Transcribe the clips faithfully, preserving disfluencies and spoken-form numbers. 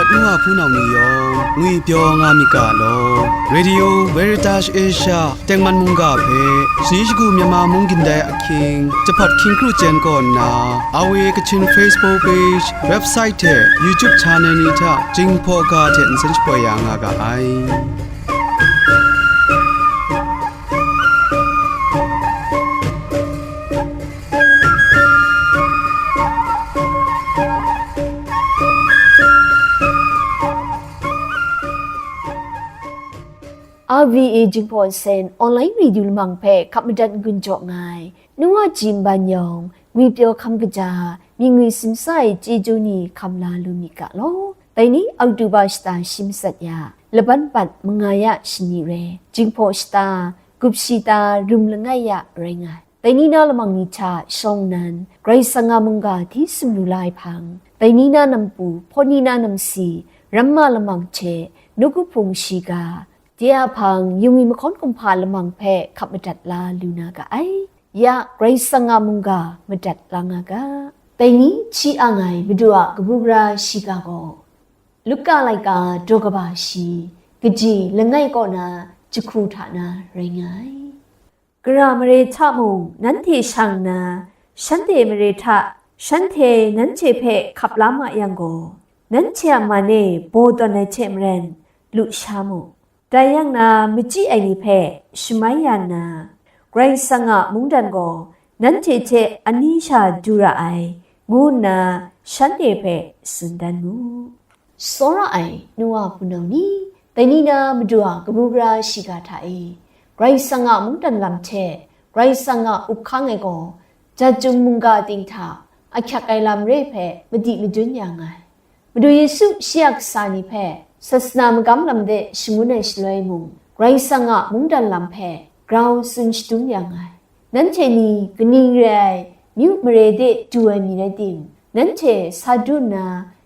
N wa hpunau ni yawng ngwipyaw nga myit ga law. Radio Veritas Asia tengman mungga hpe shani shagu Myanmar mung gindai ahkying jahpat hkying kru chyen kaw nna, Awe Kachin Facebook page, website hte YouTube channel ni hta Jinghpaw ga hte nsen shapoi ya nga ga ai. R V A Jinghpaw Nsen online radio lamang hpe hkap madat n-gun jaw nga ai, nu wa ji nban yawng, ngwipyaw hkam kaja, myit ngwi simsa ai chyeju ni hkam la lu myit ga law. Dai ni Oktoba shata shi matsat ya, laban bat manga ya shani rai, Jinghpaw shata, gup shi ta rum langai ya rai nga ai. Dai ni na lamang ni hta shawng nnan, Karai Kasang a mungga hti sumlu la ai hpang, dai ni na nampu, hpaw ni na namsi, ramma lamang hte, nawku hpung shiga, de a hpang, yungwi mahkawn kumhpa lamang hpe hkap madat la lu na ga ai. Ya, Karai Kasang a mungga madat la nga ga. Dai ni hti ang ai Madu a kabu gara shiga gaw, Luka laika daw kaba shi, kaji langai kaw na jahku hta na rai nga ai. Gara mare hta mung nanhte shang nna, shanhte mare hta shanhte nanhte hpe hkap la ma yang gaw, nanhte a man e baw tawn ai hte maren, lu sha mu. Dai yang na, machyi ai ni hpe shamai ya nna, Karai Kasang a mungdan gaw nanhte hte ani sha du ra ai, ngu nna shanhte hpe tsun dan mu. Tsawra ai nu wa hpunau ni, dai ni na Madu a kabu gara shiga hta e, Karai Kasang a mungdan lam hte Karai Kasang a up hkang e gaw, jat chyum mungga ting hta ahkyak ai lam re hpe madi madun ya nga ai. Madu Yesu shi a kasa ni hpe sasana magam lam de shangun ai shaloi mung, Karai Kasang a mungdan lam hpe grau tsun shadum ya nga ai. Nanhte ni kaning re ai myu mare de du ai mi rai tim, nanhte sa du nna,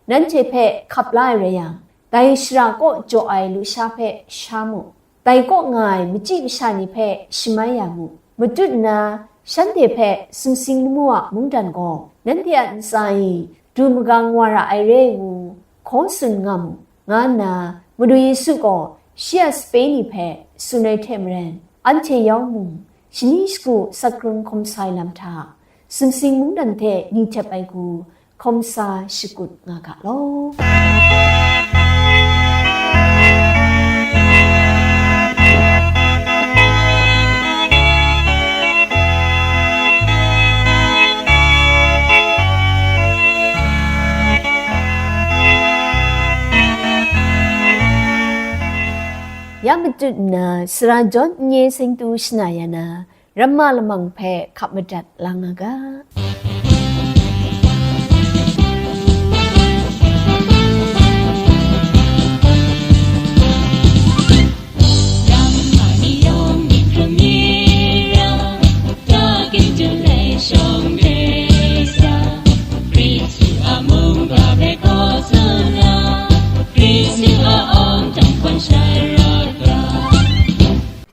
nanhte hpe hkap la ai rai yang, dai shara kaw jaw ai lusha hpe sha mu. Dai kaw nga ai machyi masha ni hpe shamai ya mu. Matut nna, shanhte hpe sumsing lamu a mungdan gaw, nanhte a ntsa e du magang wa ra ai re ngu, hkaw tsun nga mu, nga nna, Madu Yesu gaw shi a sape ni hpe tsun ai hte maren, anhte yawng mung, shani shagu sakrum hkawm sa ai lam hta, sumsing mungdan hte ni htep ai hku, hkawm sa shakut nga ga law. Ya matut nna, sara jawn n-, nye seng tu shana ya na, ramma lamang hpe hkap madat la nga ga.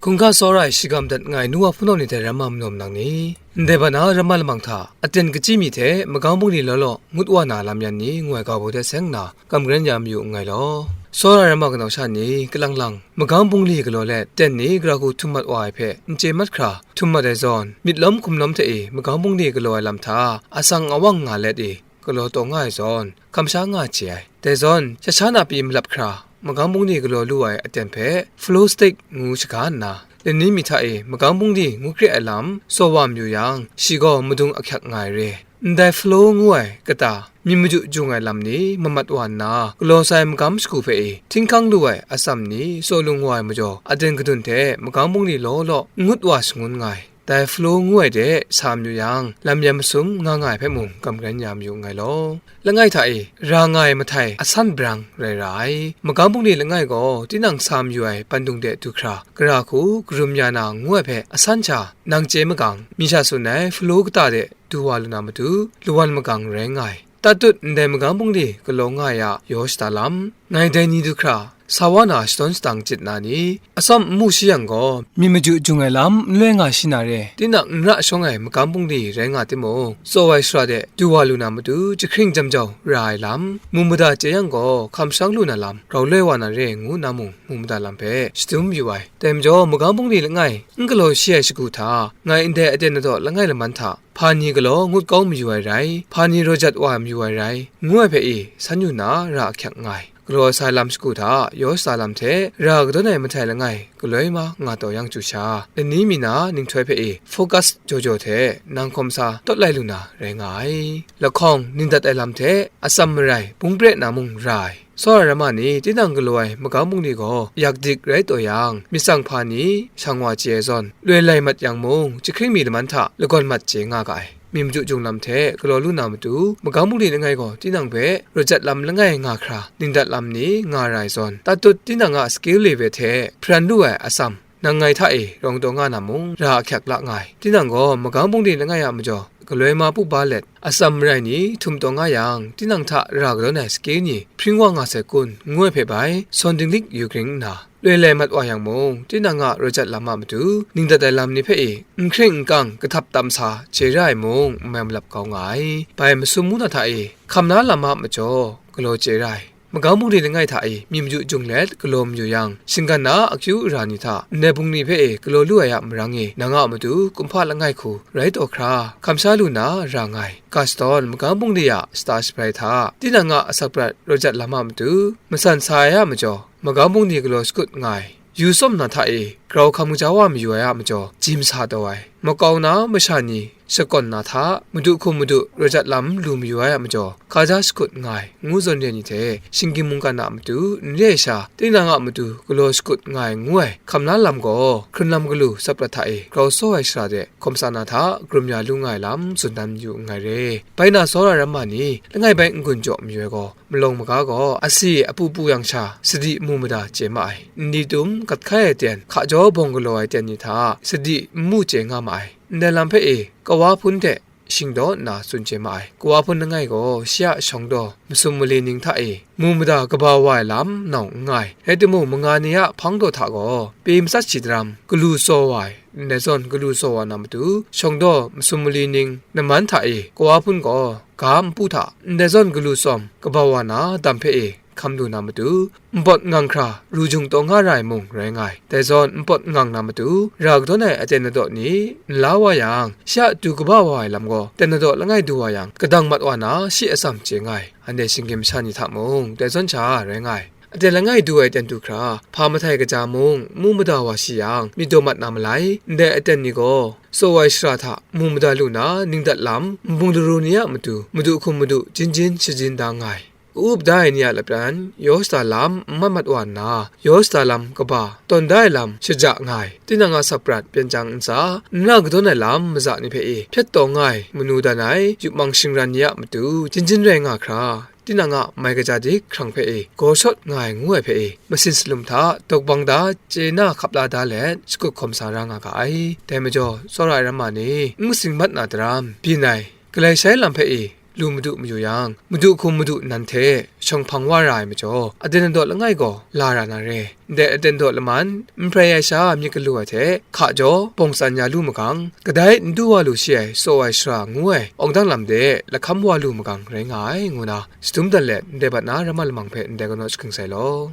Hkungga tsawra ai shigam dat nga ai nu wa hpunau ni dai ramma majaw manang ni, ndai ban a ramma lamang hta aten kachyi mi hte magang bungli law law ngut wa na lam yan ni ngu ai ga baw de seng nna, kamgren ya mayu nngai law. Tsawra ai ramma kanau sha ni kalang lang, magang bungli galaw let ten ni gara hku htum mat wa ai hpe n chye mat hkra, htum mat ai zawn, myit lawm hkum lawm hte e magang bungli galaw ai lam hta atsang awang nga let e, galaw taw nga ai zawn, kamsha nga hte ai. Dai zawn, shat sha na pyi malap hkra, magang bungli galaw lu ai aten hpe, flow stick ngu shaga nna, lani mi hta e magang bungli ngu kre ai lam tsaw wa mayu yang, shi gaw madung ahkyak nga ai re. Ndai flow ngu ai kata, myi maju jung ai lam ni mamat wa nna, galaw sai magam shagu hpe e, htinghkang lu ai atsam ni tsaw lung wa ai majaw, aten gadun hte magang bungli law law n ngut wa shangun nga ai. Dai flow ngu ai de sa mayu yang, lam yan masum nga nga ai hpe mung kamgren ya mayu nngai law. Langai hta e, ra nga ai mahtai asan brang rai ra ai. Magang bungli langai gaw, tinang sa mayu ai bandung de du hkra, gara hku karum ya na ngu ai hpe asan sha, nang chye magang, mi sha tsun ai flow kata de du wa lu na matu, lawan magang rai nga ai. Tatut ndai magang bungli galaw nga ai a yaw shada lam, ngai dai ni du hkra, sa wa na shadawn shadang chyit na ni, atsawm n mu shi yang gaw, myit maju jung ai lam n loi nga shi na re, tinang n ra shawng ai magam bungli rai nga timung, tsaw ai shara de du wa lu na matu, jahkring jam jau ra ai lam, mu mada chye yang gaw, hkam shangang lu na lam, grau loi wa na re ngu na mung, mu mada lam hpe shadum yu ai. Dai majaw, magam bungli langai n galaw shi ai shagu hta, ngai ndai aten adaw langai laman hta, hpa ni galaw ngut kau mayu ai rai, hpa ni raw jat wa mayu ai rai, ngu ai hpe e san yu na ra ahkyak nga ai. Galaw ai sa lam shagu hta, yaw shada lam hte ra kadawn ai mahtai langai galoi ma nga taw yang chyu sha, lani mi na ninghtoi hpe e focus jaw jaw hte nang hkawm sa tawt lai lu na rai nga ai. Lahkawng, ningdat ai lam hte atsam marai bung pre na mung ra ai. Tsawra ai ramma ni tinang galaw ai magam bungli gaw yak dik rai taw yang, myit tsang hpa ni shang wa chye ai zawn, loi lai mat yang mung, jahkring mi laman hta lagawn mat chye nga ga ai. Myit maju jung lam hte galaw lu na matu, magam bungli langai gaw tinang hpe raw jat lam langai nga hkra, ningdat lam ni nga ra ai zawn, tatut tinang a skill level hte hparan lu ai atsam, nang ngai hta e rawng taw nga na mung, ra ahkyak la nga ai. Tinang gaw magam bungli langai a majaw, galoi ma pu ba let, atsam marai ni htum taw nga yang, tinang hta ra kadawn ai sakying ni hpring wa nga sai kun, ngu ai hpe bai, sawn dinglik yu gring nna, loi lai mat wa yang mung, tinang a raw jat lam a matu, ningdat ai lam ni hpe e, n hkring n kang, kahtap tam sa, chye ra ai mung, n mai malap kau nga ai. Bai masum ngu na hta e, hkam na lam a majaw, galaw chye ra ai. Magam bungli langai hta e myit maju jung let galaw mayu yang, shinggan na akyu ara ni hta ndai bungli hpe e galaw lu ai a marang e, nang a matu kumhpa langai hku rai taw hkra, hkam sha lu na ra nga ai. Ga shadawn, magam bungli a shata shabrai hta, tinang a asak prat raw jat lam a matu, masan sa ai a majaw, magam bungli galaw shakut nga ai. Yu tsawm na hta e grau hkam kaja wa mayu ai a majaw, jim sa taw ai. Makau na masha ni shakawn na hta, madu hkum madu raw jat lam lu mayu ai a majaw, hkaja shakut nga ai, ngu zawn re ai ni hte, shinggyim mungkan a matu n re ai sha, tinang a matu galaw shakut nga ai ngu ai, hkam na lam gaw, hkrun lam galu tsap rat hta e grau saw ai shara de, hkawm sa na hta, karum ya lu nga ai lam tsun dan yu nngai re. Bai na tsawra ai ramma ni, langai bai n-gun jaw mayu ai gaw, malawng maga gaw, asi apu pu yang sha, sadi mu mada chye ma ai. Nli tum gat hkai ai ten, hka jaw bawng galaw ai ten ni hta, sadi n mu chye nga ma ai. Ndai lam hpe e, kawa hpun hte shingdaw nna tsun chye ma ai. Kawa hpun langai gaw, shi a shawng daw, masum mali ning hta e, mu mada kaba wa ai lam nau n nga ai. Rai timung, manga ni a hpang daw hta gaw, pyi matsat shi daram, galu tsaw wa ai. Ndai zawn, galu tsaw wa na matu, shawng daw, masum mali ning, naman hta e, kawa hpun gaw, ga npu hta, ndai zawn galu tsawm, kaba wa na dam hpe e hkam lu na matu, npawt ngang hkra ru jung taw nga ra ai mung rai nga ai. Dai zawn, npawt ngang na matu, ra kadawn ai aten adaw ni n la wa yang, shi a tu kaba wa ai lam gaw, aten adaw langai du wa yang, kadang mat wa na shi atsam chye nga ai. Anhte shinggyim masha ni hta mung, dai zawn sha rai nga ai. Aten langai du ai aten du hkra, hpa mahtai kaja mung, mu mada wa shi yang, myit daw mat na malai. Ndai aten ni gaw, tsaw ai shara hta, mu mada lu na, ningdat lam, nbung daru ni a matu, madu hkum madu, jin jin shajin da nga ai. Ka-up da ai ni a lapran, yaw shada lam, n mat mat wa nna, yaw shada lam kaba, tawn da ai lam, shaja nga ai. Tinang a asak prat, byen jang ntsa, n ra kadawn ai lam, maza ni hpe e, hpyet taw nga ai, manu dan ai, yupmang shingran ni a matu, jin jin rai nga hkra, tinang a mai kaja dik hkrang hpe e, gaw shawt nga ai ngu ai hpe e, masin salum hta dawk bang da, chye na hkap la da let, shakut hkawm sa ra nga ga ai. Dai majaw, tsawra ai ramma ni, n matsing mat na daram, byin ai, galai shai lam hpe e, lu madu mayu yang, madu hkum madu nan hte shawng hpang wa ra ai majaw, aten adaw langai gaw la ra na re. Ndai aten adaw laman, n hprai ai sha myit galu ai hte, hka jaw, bawng tsan ya lu magang, kadai n du wa lu shi ai, tsaw ai shara ngu ai, awng dang lam de lahkam wa lu magang rai nga ai, ngu na, shadum dat let, ndai bat na ramma lamang hpe ndai kanaw shagang sai law.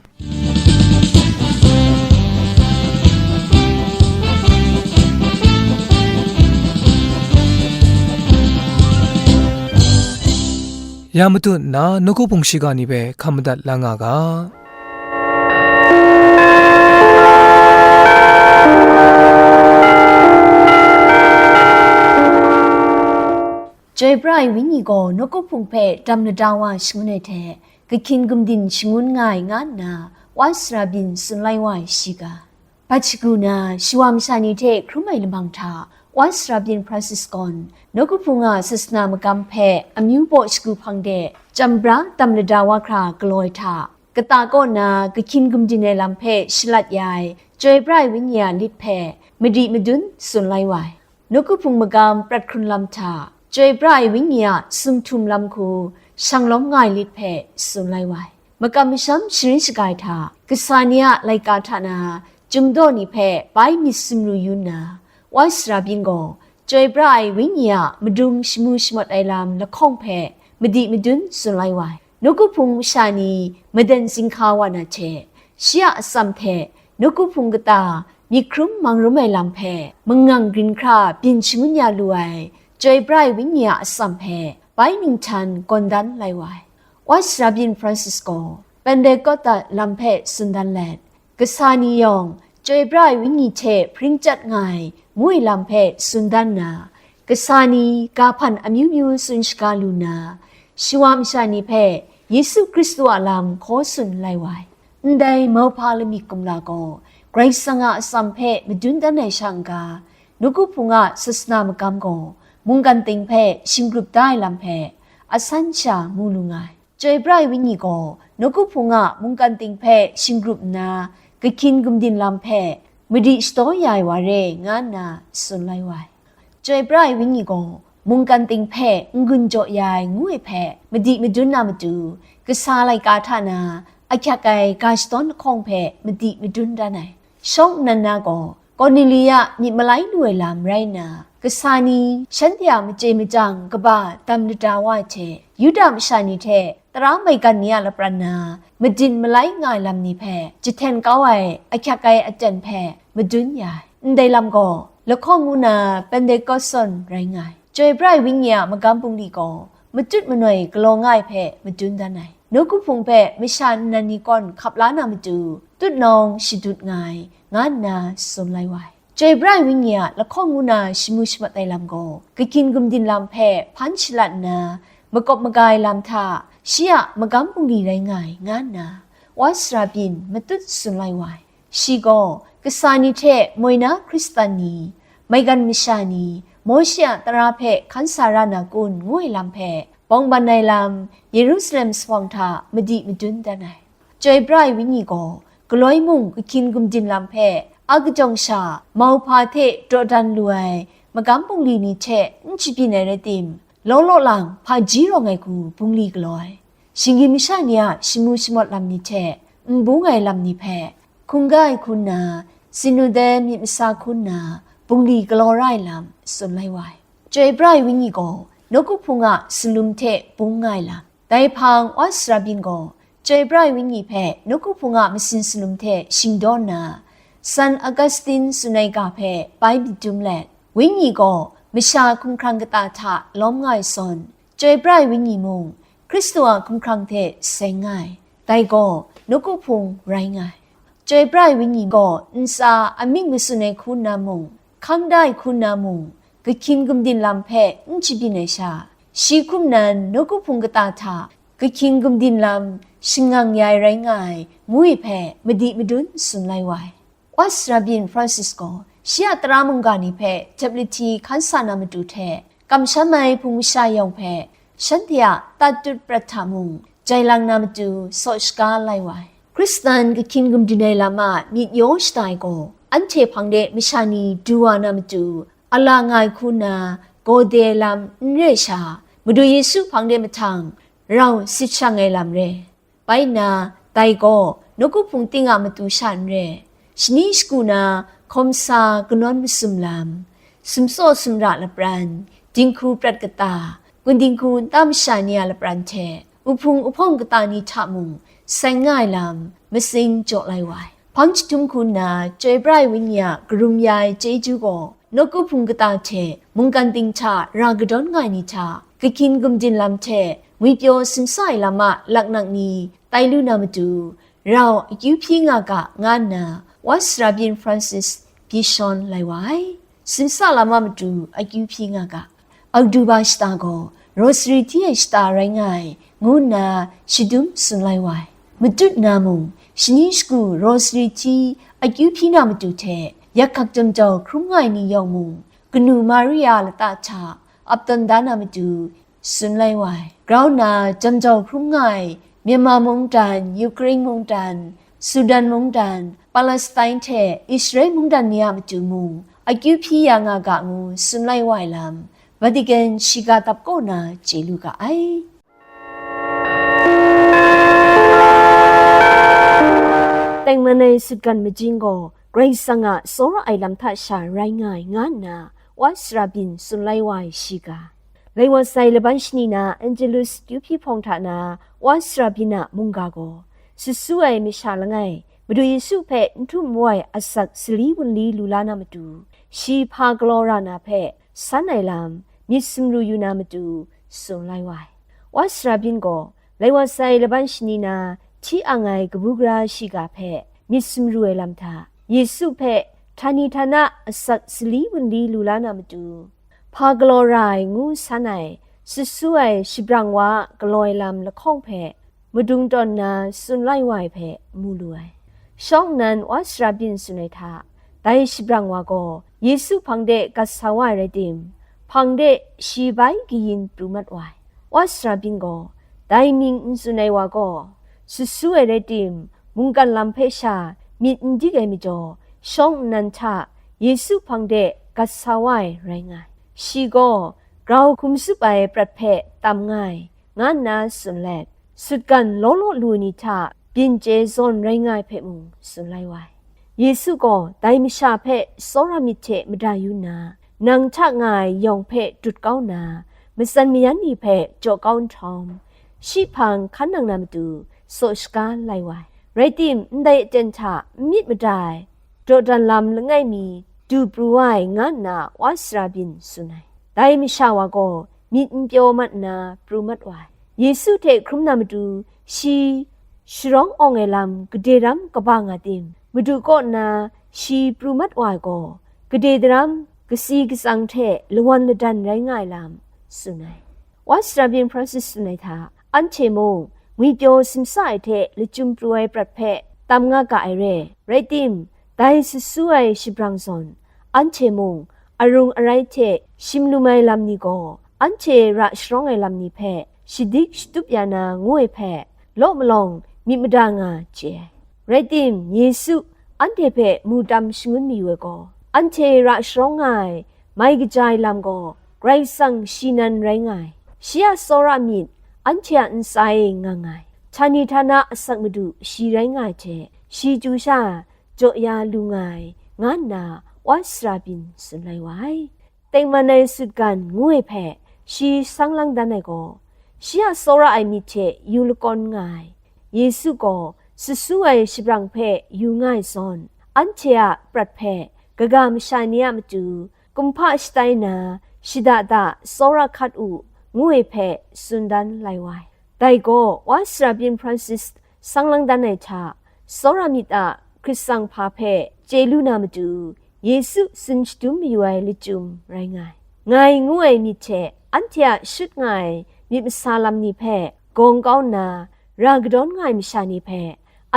Ya matut nna, nawku hpung shiga ni hpe hkam madat la nga ga. Chyoi pra ai Wenyi gaw nawku hpung hpe dam lada wa shangun ai hte, kahkyin gumdin shangun nga ai nga nna, wa sara byin tsun lai wa ai shi ga. Bat shagu na, shawa masha ni hte hkrum ai lamang hta, wa sara byin Francis gaw, nawku hpung a sasana magam hpe amyu baw shagu hpang de, chyam bra dam lada wa hkra galaw ai hta, kata kaw na, kahkyin gumdin ai lam hpe shalat ya ai, Chyoi pra ai Wenyi a lit hpe madi madun tsun lai wa ai. Nawku hpung magam prat hkrun lam hta, Chyoi pra ai Wenyi a sumhtum lam hku shang lawm nga ai lit hpe tsun lai wa ai. Makam masham sharin shaga ai hta, kasa ni a laika hta na, chyum daw ni hpe bai myit sumru yu nna, wai sara byin gaw, chyoi pra ai wenyi a madung shamu shamawt ai lam lahkawng hpe madi madun tsun lai wa ai. Nawku Hpung masha ni madan zinghka wa na hte, shi a atsam hte nawku hpung kata myit hkrum mang rum ai lam hpe mangang grin hkra byin shangun ya lu ai chyoi pra ai wenyi a atsam hpe bai ninghtan gawn dan lai wa ai. Wai sara byin Francis gaw Pentekosta lam hpe tsun dan let, kasa ni yawng chyoi pra ai wenyi hte hpring chyat nga ai ngu ai lam hpe tsun dan nna, kasa ni ga hpan amyu myu tsun shaga lu nna, shawa masha ni hpe Yesu Hkristu a lam hkaw tsun lai wa ai. Ndai mauhpa lamik kumla gaw Karai Kasang a atsam hpe madun dan ai sha n-ga, nawku hpung a sasana magam gaw mungkan ting hpe shinggrup da ai lam hpe asan sha mu lu nga ai. Chyoi pra ai wenyi gaw nawku hpung a mungkan ting hpe shinggrup nna, kahkyin gumdin lam hpe madi shadaw ya ai wa re, nga nna tsun lai wa ai. Chyoi pra ai wenyi gaw mungkan ting hpe n-gun jaw ya ai ngu ai hpe madi madun na matu, kasa laika hta na ahkyak ai ga shadawn lahkawng hpe madi madun dan ai. Shawng nnan na gaw Kornelia myit malai lu ai lam rai nna, kasa ni shanhte a machye machyang kaba dam lada wa ai hte, Yuda masha ni hte tara maigan ni a lapran na madin malai nga ai lam ni hpe jahten kau ai ahkyak ai aten hpe madun ya ai. Ndai lam gaw lahkawng ngu na Pentekost zawn rai nga ai. Chyoi pra ai wenyi a magam bungli gaw matut manoi galaw nga ai hpe madun dan ai. Nawku hpung hpe masha nnan ni kawn hkap la na matu tutnawng shadut nga ai, nga nna tsun lai wa ai. Chyoi pra ai wenyi a lahkawng ngu na shamu shamat ai lam gaw, kahkyin gumdin lam hpe hpan shalat nna, makawp maga ai lam hta shi a magam bungli rai nga ai, nga nna wa sara byin matut tsun lai wa ai. Shi gaw kasa ni hte moi na Hkristan ni, maigan masha ni, Mawshe a tara hpe hkan sa ra na kun ngu ai lam hpe bawng ban ai lam Yerusalem sawang hta madi madun dan ai. Chyoi pra ai wenyi gaw galoi mung kahkyin gumdin lam hpe a kajawng sha mauhpa hte dawdan lu ai magam bungli ni hte n shabyin ai rai tim, law law lang hpaji rawng ai hku bungli galaw ai. Shinggyim masha ni a shamu shamawt lam ni hte n bung ai lam ni hpe hkungga ai hku nna, Sinode myit masa hku nna bungli galaw ra ai lam tsun lai wa ai. Chyoi pra ai wenyi gaw nawku hpung a salum hte bung nga ai lam. Dai hpang wa sara byin gaw, chyoi pra ai wenyi hpe nawku hpung a masin salum hte shingdaw nna, San Augustin tsun ai ga hpe bai myit dum let, wenyi gaw masha hkumhkrang kata hta lawm nga ai zawn, chyoi pra ai wenyi mung Hkristu a hkumhkrang hte seng nga ai. Dai gaw nawku hpung rai nga ai. Chyoi pra ai wenyi gaw ntsa amying matsun ai hku nna mung, hkang da ai hku nna mung, kahkyin gumdin lam hpe n shabyin ai sha, shi hkum nan nawku hpung kata hta kahkyin gumdin lam shangang ya ai rai nga ai, ngu ai hpe madi madun tsun lai wa ai. Wai sara byin Francis gaw shi a tara mungga ni hpe jep lahti hkan sa na matu hte, kamsham ai hpung masha yawng hpe shanhte a tat tut prat hta mung jai lang na matu saw shaga lai wa ai. Hkristan kahkyin gumdin ai lam a myit yaw shada ai gaw, anhte hpang de masha ni du wa na matu, a la nga ai hku nna, gaw de ai lam n re sha, Madu Yesu hpang de mahtang rau sit shang ai lam re. Bai nna, dai gaw nawku hpung ting a matu sha n re, shani shagu na hkawm sa kanawn masum lam, sumtsaw sumra lapran, dinghku prat kata, gun dinghku nta masha ni a lapran hte, uhpung uhpawng kata ni hta mung seng nga ai lam matsing jaw lai wa ai. Hpang jahtum hku nna chyoi pra ai wenyi a karum ya ai chyeju gaw, nawku hpung kata hte mungkan ting hta ra kadawn nga ai ni hta, kahkyin gumdin lam hte ngwipyaw simsa ai lam a laknak ni tai lu na matu, rau akyu hpyi nga ga, nga nna Wai sara byin Francis byi shawn lai wa ai. Simsa lam a matu akyu hpyi nga ga. Oktoba shata gaw Rosary hti ai shata rai nga ai, ngu nna shadum tsun lai wa ai. Matut na mung, shani shagu Rosary hti akyu hpyi na matu hte, yak hkak jam jau hkrum nga ai ni yawng mung, kanu Maria lata hta ap tawn da na matu tsun lai wa ai. Grau nna jam jau hkrum nga ai Myanmar mungdan, Ukraine mungdan, Sudan mungdan, Palestine hte Israel mungdan ni a matu mung, akyu hpyi ya nga ga ngu tsun lai wa ai lam, Vatican shiga dap kaw na chye lu ga ai. Tengman ai sutgan majing gaw Karai Kasang a tsawra ai lam hta sha rai nga ai, nga nna wa sara byin tsun lai wa ai shiga. Lai wa sai laban shani na Angelus Tyuhpyi hpawng hta na wa sara byin a mungga gaw, sasu ai masha langai, Madu Yesu hpe n htum n wai asak sali wunli lu la na matu, shi hpa galaw ra na hpe san ai lam, myit sumru yu na matu, tsun lai wa ai. Wa sara byin gaw, lai wa sai laban shani na hti ang ai kabu gara shiga hpe myit sumru ai lam hta, Yesu hpe htani htana asak sali wunli lu la na matu, hpa galaw ra ai ngu san ai, sasu ai shabrang wa a galaw ai lam lahkawng hpe madung tawn nna tsun lai wa ai hpe mu lu ai. Shawng nnan wa sara byin tsun ai hta, dai shabrang wa gaw Yesu hpang de gat sa wa ai rai tim, hpang de shi bai kayin pru mat wa ai. Wa sara byin gaw, dai mying n tsun ai wa gaw, sasu ai rai tim, mungkan lam hpe sha myit n dik ai majaw, shawng nnan hta Yesu hpang de gat sa wa ai rai nga ai. Shi gaw grau hkum tsup ai prat hpe tam nga ai, nga nna tsun let, sutgan law law lu ai ni hta byin chye zawn rai nga ai hpe mung tsun lai wa ai. Yesu gaw dai masha hpe tsawra myit hte mada yu nna, nang hta nga ai yawng hpe dut kau nna, matsan mayan ni hpe jaw kau nhtawm, shi hpang hkan nang na matu saw shaga lai wa ai. Rai tim, ndai aten hta n myit mada ai, dawdan lam langai mi du pru wa ai, nga nna wa sara byin tsun ai. Dai masha wa gaw myit n pyaw mat nna pru mat wa ai. Yesu hte hkrum na matu, shi sharawng awng ai lam gade ram kaba nga tim, Madu kaw nna shi pru mat wa ai gaw, gade daram katsi katsang hte lawan ladan rai nga ai lam tsun ai. Wa sara byin Francis tsun ai hta, anhte mung ngwipyaw simsa ai hte lachyum pru ai prat hpe tam nga ga ai re. Rai tim, dai sasu ai shabrang zawn, anhte mung arung arai hte shim lum ai lam ni gaw, anhte ra sharawng ai lam ni hpe shadik shatup ya na ngu ai hpe, law malawng myit mada nga chye ai. Rai tim, Yesu anhte hpe mu tam shangun mayu ai gaw, anhte ra sharawng nga ai mai kaja ai lam gaw, Karai Kasang shi nan rai nga ai. Shi a tsawra myit anhte a ntsa e nga nga ai. Htani htana asak madu shi rai nga ai hte, shi chyu sha jaw ya lu nga ai, nga nna wa sara byin tsun lai wa ai. Tengman ai sutgan ngu ai hpe shi sang lang dan ai gaw, shi a tsawra ai myit hte yu lakawn nga ai. Yesu gaw sasu ai shabrang hpe yu nga ai zawn, anhte a prat hpe kaga masha ni a matu, kumhpa shatai na, shada da tsawra hkat u, ngu ai hpe tsun dan lai wa ai. Dai gaw, wa sara byin Francis sang lang dan ai hta, tsawra myit a hkritsang hpa hpe chye lu na matu, Yesu tsun shadum mayu ai lachyum rai nga ai. Ngai ngu ai myit hte anhte a shut nga ai myit masa lam ni hpe gawng kau nna, ra kadawn nga ai masha ni hpe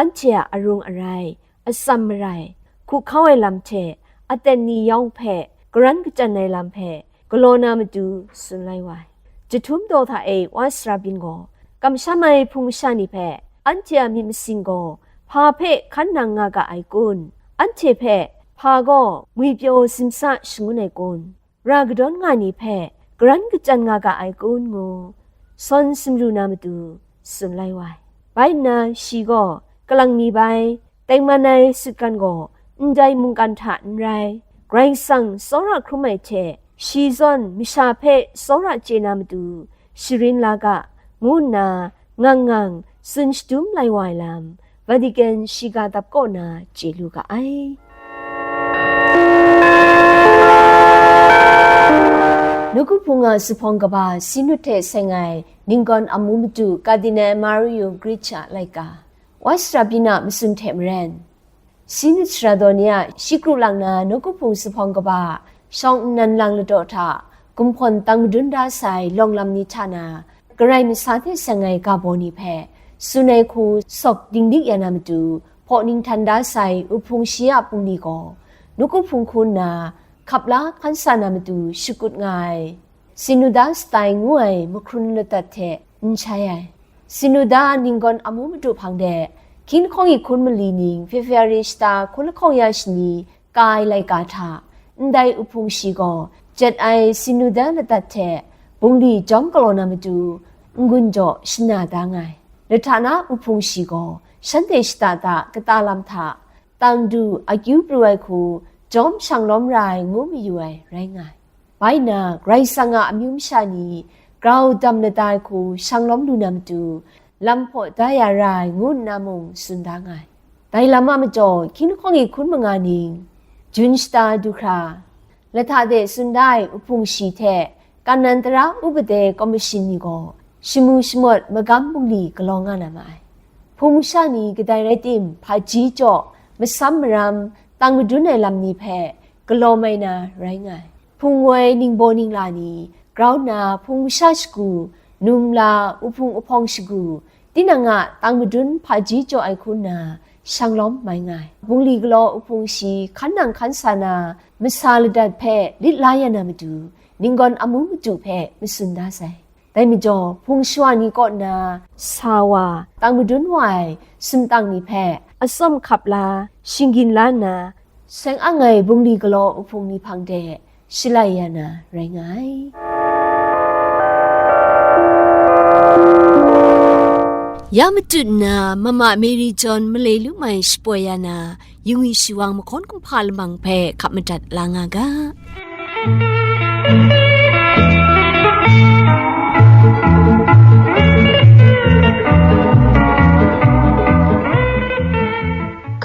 anhte a arung arai, atsam marai, hku hkau ai lam hte aten ni yawng hpe karan kachyan ai lam hpe galaw na matu tsun lai wa ai. Jahtum daw hta e wa sara byin gaw, kamsham ai hpung masha ni hpe anhte a myit masin gaw hpa hpe hkan nang nga ga ai kun? Anhte hpe hpa gaw ngwipyaw simsa shangun ai kun? Ra kadawn nga ni hpe karan kachyan nga ga ai kun? Ngu sawn sumru na matu tsun lai wa ai. Bai nna shi gaw, kalang mi bai, tengman ai sutgan gaw ndai mungkan hta n rai, Karai Kasang tsawra hkrum ai hte shi zawn masha hpe tsawra chye na matu sharin la ga, ngu nna ngang ngang tsun shadum lai wa ai lam, Vatican shiga dap kaw na chye lu ga ai. Nawku Hpung a zuphpawng kaba Sinut hte seng ai ninggawn amu madu Cardinal Mario Grech a laika, wa sara byin a matsun hte maren, Sinut sara daw ni a shi kru lang na Nawku Hpung zuphpawng kaba shawng nnan lang ladaw hta gumhpawn tang madun da sai lawng lam ni hta na, Karai masa hte seng ai ga baw ni hpe tsun ai hku sawk dinglik ya na matu, hpaw ning htan da sai uhpung shi a bungli gaw, Nawku Hpung hku nna hkap la hkan sa na matu shakut nga ai. Synoda satai ngu ai mahkrun ladat hte n shai ai. Synoda ninggawn amu madu hpang de, hkying lahkawng i hkun mali ning February shata hkun lahkawng ya shani ka ai laika hta, ndai uhpung shi gaw jet ai Synoda ladat hte bungli jawm galaw na matu n-gun jaw shana da nga ai. Lahta na uhpung shi gaw shanhte shada da kata lam hta, tang du akyu pru ai hku jawm shang lawm ra ai ngu mayu ai rai nga ai. Bai nna, Karai Kasang a amyu masha ni grau dam lada ai hku shang lawm lu na matu, lam hpaw da ya ra ai ngu nna mung tsun da nga ai. Dai lam a majaw, hkying lahkawng e hkun manga ning, Jun shata du hkra, lahta de tsun da ai uhpung shi hte, kanan tara upade kawmashin ni gaw, shamu shamawt magam bungli galaw nga na ma ai. Hpung masha ni kadai rai tim, hpaji jaw, masam maram, tang madun ai lam ni hpe galaw mai na rai nga ai. Hpung woi ningbaw ningla ni grau nna hpung masha shagu, numla, uhpung uhpawng shagu, tinang a tang madun hpaji jaw ai hku nna shang lawm mai nga ai. Bungli galaw uhpung shi hkan nang hkan sa na masa ladat hpe lit la ya na matu, ninggawn amu matu hpe matsun da sai. Dai majaw, hpung shawa ni kaw na sa wa, tang madun wa ai sumtang ni hpe atsawm hkap la, shinggyin la nna, seng ang ai bungli galaw uhpung ni hpang de shalai ya na rai nga ai. Ya matut nna, Mama Mary John malai lu mai shapoi ya na, yungwi shiwang mahkawn kumhpa lamang hpe hkap madat la nga ga.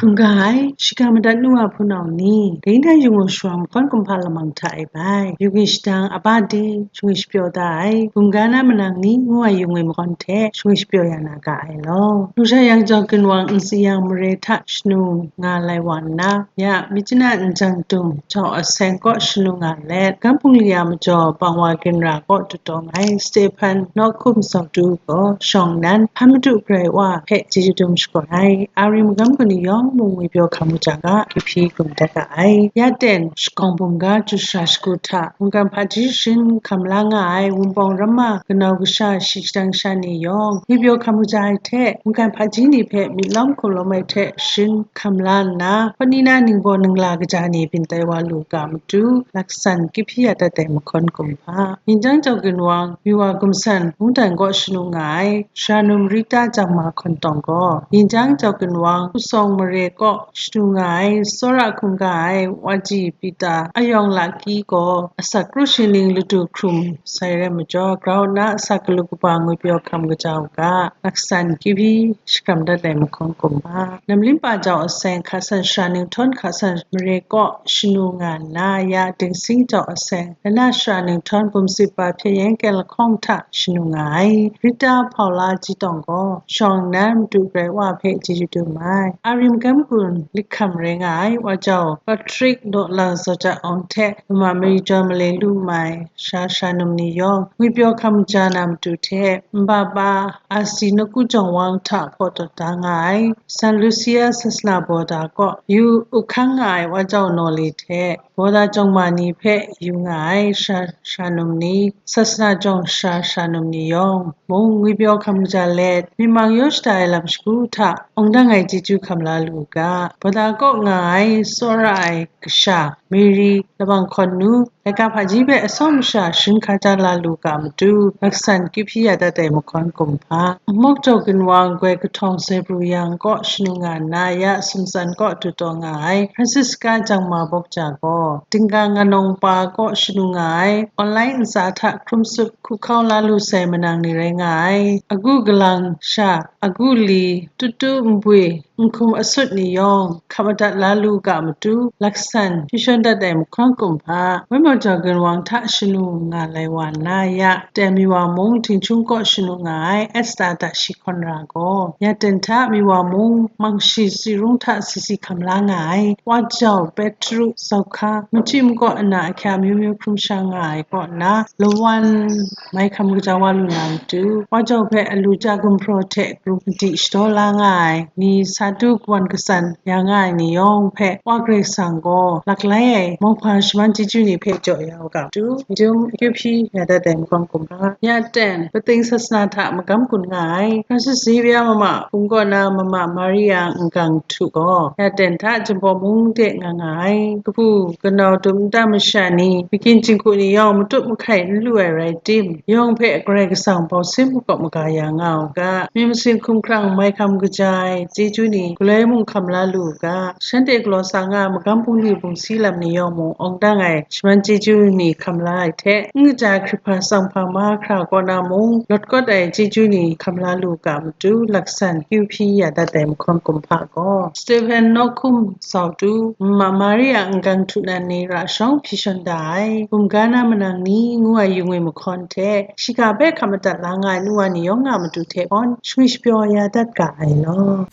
Hkungga ai, shiga madat nu a hpunau ni, dai na yungwi shiwang mahkawn kumhpa lamang hta e bai, yungwi shadang a ba di, shingwi shapyaw da ai, hkungga na manang ni ngu ai yungwi mahkawn hte shingwi shapyaw ya na ga ai law. Hkrung sha yang jau ginwang nsi yang mare hta shanu nga lai wa nna, ya, Myitkyina njang tum jau aseng kaw shanu nga let, Gam Bungli a majaw bang wa ginra kaw dutawng ai Stephen nawk hkum zawtu gaw shawng nnan hpan madu grai wa hpe chyeju dum shakawn ai. Ari magam kaw ni yawng mung ngwipyaw hkam kaja ga, kahpyi grum dat ga ai. Ya ten, shakawng bum ga, jut sha shagu hta, mungkan hpaji shin hkam la nga ai, Wunpawng Ramma kanau kasha shi shadang sha ni yawng, ngwipyaw hkam kaja ai hte, mungkan hpaji ni hpe myit lawm hkum lawm ai hte shin hkam la nna, hpawt ni na ningbaw ningla kaja ni byin tai wa lu ga matu, laksan kahpyi ya dat ai mahkawn kumhpa. Yinjang jau ginwang, Miwa gumsan mungdan kaw shanu nga ai, Shanum Rita Jangma Hkawntawng gaw, Yinjang jau ginwang, Hpusawng mare kaw shanu nga ai, tsawra hkungga ai, Waji Pita Ayawng Laki gaw, asak kru shi ning ladu hkrum sai rai majaw, grau nna asak galu kaba ngwipyaw hkam kaja u ga, laksan kahpyi shakram dat ai mahkawn kumhpa. Namlimpa jau aseng hka san shara ninghtawng hka san mare kaw shanu nga nna, ya Dingsing jau aseng lana shara ninghtawng bumsip ba hpyen yan kyen lahkawng hta shanu nga ai. Rita Paula Jitawng gaw shawng nnan madu grai wa hpe chyeju dum ai. Ari magam gun lit hkam rai nga ai, wa jau Patrick Dawlang Zawjat Awng hte Mama Mary John malai lu mai sha shanum ni yawng, ngwipyaw hkam kaja na matu hte, nba ba, asi naku jawng wang hta hpaw taw da nga ai, San Lucia Sasana Bawda kaw yu up hkang nga ai wa jau Nawli hte, Bawda jawng ma ni hpe yu nga ai sha shanum ni, Sasana jawng sha shanum ni yawng mung, ngwipyaw hkam kaja let, myi mang yaw shada ai lam shagu hta awng dang ai chyeju hkam la lu u ga, Bawda kaw nga ai tsawra ai kasha, Mary, Labang Hkawn Nu, laika hpaji hpe atsawm masha shin hkata la lu ga matu, laksan kahpyi ya dat ai mahkawn kumhpa. Mawk jau ginwang goi kahtawng sai pru yang kaw shanu nga nna, ya sumtsan kaw dutawng nga ai, Francisca Jangma Bawkja gaw, Dingga Nganawng Pa kaw shanu nga ai, online ntsa hta hkrum tsup hku hkau la lu sai manang ni rai nga ai, agu galang sha, agu li, tutu nbwi, nhkum asut ni yawng, hkap madat la lu ga matu, laksan hpyi shawn dat ai mahkawn kumhpa, Wenmawng jau ginwang hta shanu nga lai wa nna, ya ten Miwa mung Htingchung kaw shanu nga ai, Esta Dashi Hkawn Ra gaw, ya ten hta Miwa mung Mangshi Tsirung hta si si hkam la nga ai, wa jau Petru Zauhka, machyi makaw ana ahkya amyu myu hkrum sha nga ai kaw nna, lawan mai hkam kaja wa lu na matu, wa jau hpe alu ja gumhpraw hte grum madi shadaw la nga ai ni, sa du kawan katsan ya nga ai ni yawng hpe, Wa Karai Kasang gaw laklai ai mauhpa shaman chyeju ni hpe jaw ya u ga matu, n-gyum akyu hpyi ya dat ai makawng kumhpa, ya ten, pating sasana hta magam gun nga ai, Francis Xavier mama hpung kaw na mama Maria n-gang htu gaw, ya ten hta Jinghpaw mung de nga nga ai. Kabu, kanau dum nta masha ni, makyin jinghku ni yawng matut mahkai n lu ai rai tim, yawng hpe Karai Kasang bau sin makawp maga ya nga u ga, myit masin hkumhkrang mai hkam kaja ai chyeju ni galoi mung hkam la lu u ga, shanhte galaw sa nga ai magam bungli bungsi lam ni yawng mung awng dang ai shaman chyeju ni hkam la ai hte, n kaja ai hkrit hpa tsang hpa mahkra kaw na mung lawt kawt ai chyeju ni hkam la lu ga matu, laksan kyu hpyi ya dat ai mahkawn kumhpa gaw, Stephen Nawhkum Zautu, Ma Maria n-gang htu nan ni ra shawng hpyi shawn da ai, Bumga na manang ni ngu ai yu ngwi mahkawn hte, shiga hpe hkap madat la nga ai nu wa ni yawng a matu hte hpawn, shangwi shapyaw ya dat ga ai law.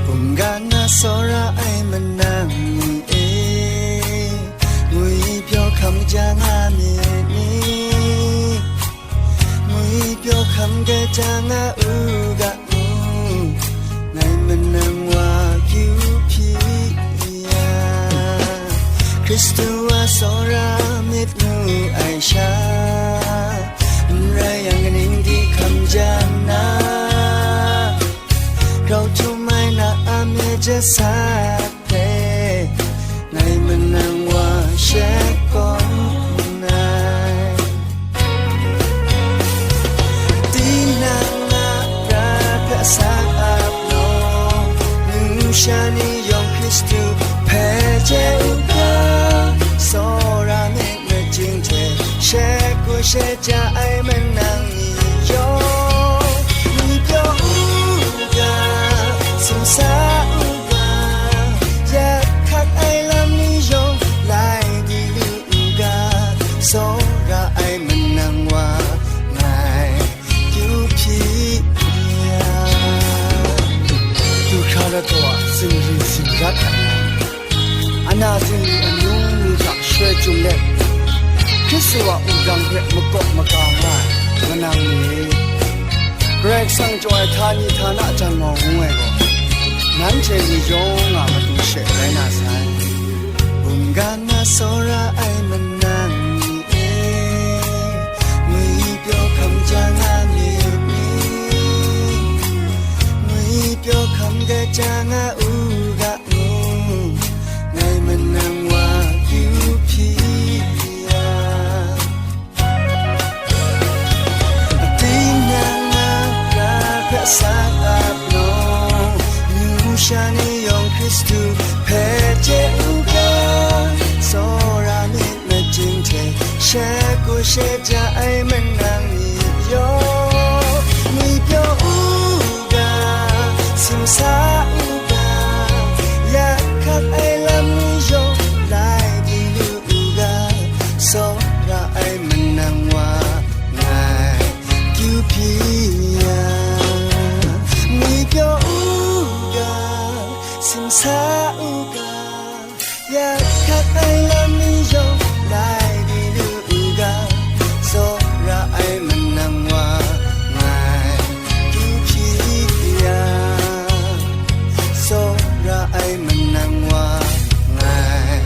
Bumga na tsawra ai manang ni e, ngwi pyaw hkam ja nga myit ni? Ngwi pyaw hkam kaja nga u ga mu, ngai manang wa kyu hpyi ya. Hkristu a tsawra myit ngu ai sha, n rai yang kaning di hkam ja nna, grau htum ai na a mye ja sa hpe, ngai manang wa shet kawm nngai. Tinang a prat hpe asak ap law, numsha ni yawng Hkristu hpe chye u ga, tsawra myit majing hte she ku she ja ai manang ni yawng, ngwi pyaw u ga, simsa u ga, yak hkak ai lam ni yawng lai di lu u ga, tsawra ai manang wa ngai kyu hpyi ya. Du hkra ladaw a zingri zingrat ai, ana zingri anung ngu hta shaloi chyum let, Hkristu a wudang hpe makawp maga nga ai manang ni e, Karai Kasang jaw ai htani htana jan mau ngu ai gaw, nanhte ni yawng a matu she rai na sai. Bumga na tsawra ai manang ni e, ngwi pyaw hkam ja nga myit ni? Ngwi pyaw hkam kaja nga u ga mu, ngai manang wa kyu hpyi ya. Tinang a ga hpe asak ap law, numsha ni yawng Hkristu hpe chye u ga, tsawra myit majing hte she ku she ja ai manang ni yawng, ngwi pyaw u ga, simsa u ga, yak hkak ai lam ni yawng lai di lu u ga, tsawra ai manang wa ngai kyu hpyi ya. Ngwi pyaw u ga, simsa u ga, yak hkak ai lam ni yawng lai di lu u ga, tsawra ai manang wa ngai kyu hpyi ya. Tsawra ai manang wa ngai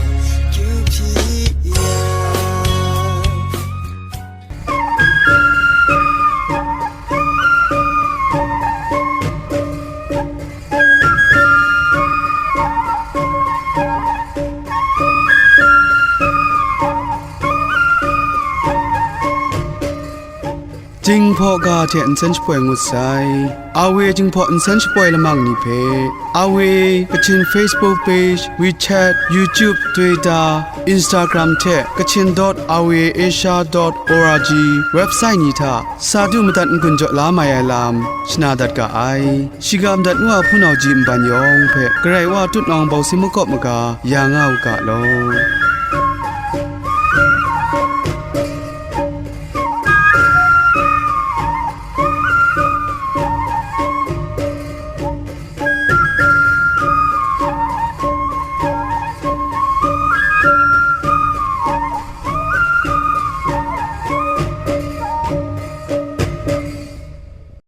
kyu hpyi ya. Jinghpaw ga hte nsen shapoi ngut sai. Awe Jinghpaw nsen shapoi lamang ni hpe, Awe Kachin Facebook page, WeChat, YouTube, Twitter, Instagram hte Kachin dot awe asia dot org website ni hta sa du madat n-gun jaw la mai ai lam shana dat ga ai. Shiga madat Wa hpunau ji nban yawng hpe Karai Wa tutnawng bau sin makawp maga ya nga u ga law.